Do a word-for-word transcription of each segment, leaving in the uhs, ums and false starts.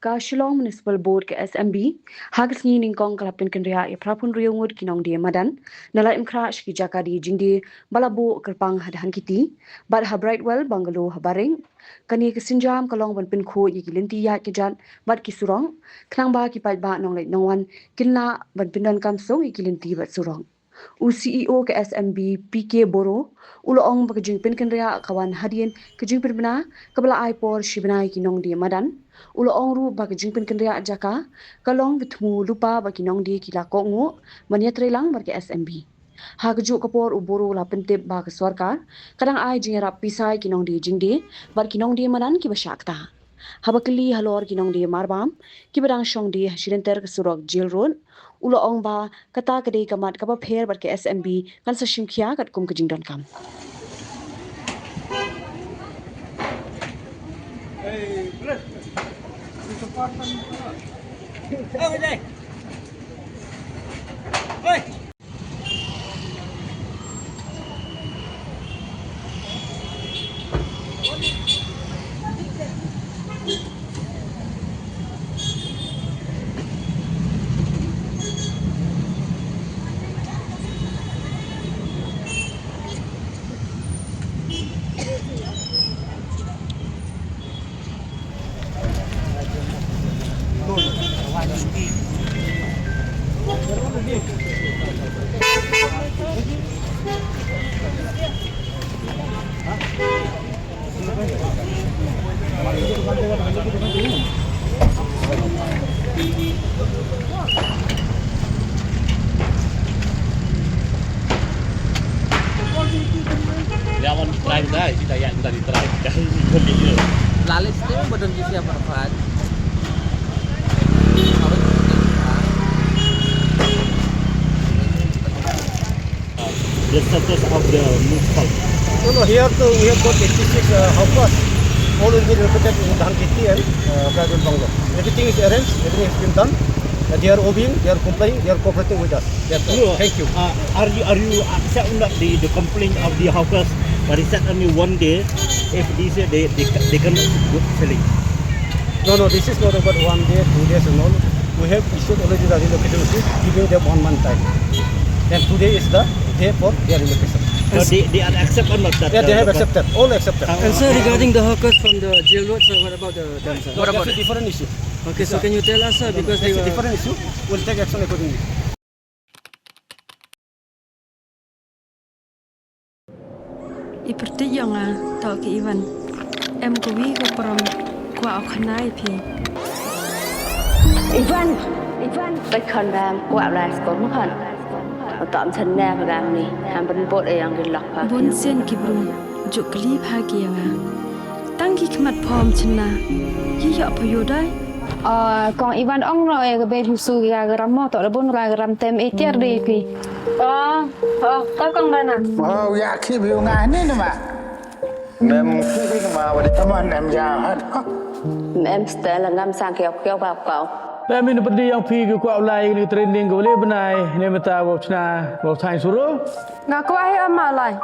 Ka Shillong Municipal Board ka S M B, ha ka sngi nyngkong ka la pynkynriah ïa phra phew hynriew ngut ki nongdie madan, na Laitumkhrah sha ki jaka die jingdie, ba la buh kyrpang ha Dhankheti, bad ha Brightwell Bungalow ha Baring. Kane ka sienjam ka long ban pynkhuid ïa ki lynti ïaid kjat, bad ki surok, khnang ba ki paidbah nongleit nongwan, kin lah ban pyndonkam suk ïa ki lynti bad surok. U C E O ka S M B P K Boro, u la ong ba ka jingpynkynriah ka wan hadien ka jingpynbna kaba la ai por shi bnai ki nongdie madan. U la ong ruh ba ka jingpynkynriah jaka ka long ka thmu lypa ba ki nongdie ki la kohnguh ban ïatreilang bad ka S M B. Ha kajuh ka por u Boro u la pyntip ba ka sorkar ka dang ai jingïarap pisa ïa ki nongdie jingdie bad ki nongdie madan kiba shah ktah. Haba kylli halor ki nongdie marbam kiba dang shong die ha shilynter ka surok Jail Road, u la ong ba kata ka dei ka mat kaba pher bad ka S M B kan sa shim khia katkum ka jingdonkam. Lalis te ba don ki siap rapat. The status of the municipal. No, no, here too, we have got eighty-six, uh, houses. All will be relocated in Dhankheti and, uh, Brightwell Bungalow. Everything is arranged, everything has been done. Uh, they are obeying, they are complying, they are cooperating with us. That's all. No, thank you. Uh, are you, are you accept or not the, the complaint of the hawkers? But he said only one day, if they say they, they, they cannot go selling. No, no, this is not about one day, two days and all. We have issued already the relocation notice, giving them one month time. And today is the day for their relocation. So they, they are accept or not that, yeah, they uh, have the accepted, all accepted. Uh, and sir, uh, regarding the hawkers from the Jail Road, sir, what about the, them, sir? What about it? That's a different issue. Okay, so can you tell us, sir, because they were... That's a different issue. We'll take action accordingly. I pyrthei ïa nga, to ki Ivan. Em kawi ka pram kwah u khana ïa phi. Ivan, Ivan, peit khon bam kwah lai skor ma khon. Uta am chen ne ka bam ni, ham ban bot e yang ki lok pa. Bun sien ki bru, juk kli pha ki ïa nga. Tang ki khmat phom chynna. Yi ïa pha ïoh dai. Ah, kong Ivan ong no e ka be bisu ki ga gram mo to da bun ra gram tem e tiar de ki. Oh, oh, ka kong bana. Oh, ya ki bi nga ni ma. Mem ki bi ma wa de. Taman em ja hat. Mem stel ngam sang kiok kiok ka kau. Mem in pedi yang phi ki kwah lai ni training ko le benai ne meta wa chna wa thai suro. Nga kwah hi ama lai.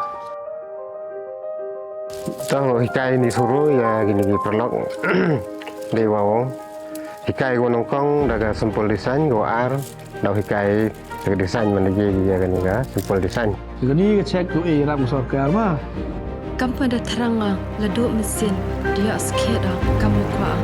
Tang hikai ni suru ïa kini ki paralok. Dei wa ong. Hikai ko nyngkong da ka simple design, ko ar da hikai da ka design man lagi ïa kani ka simple design. Kani ka check ko e ram sorkar ma. Kam pa da thrang la do mesin dia skhet da kam kwah.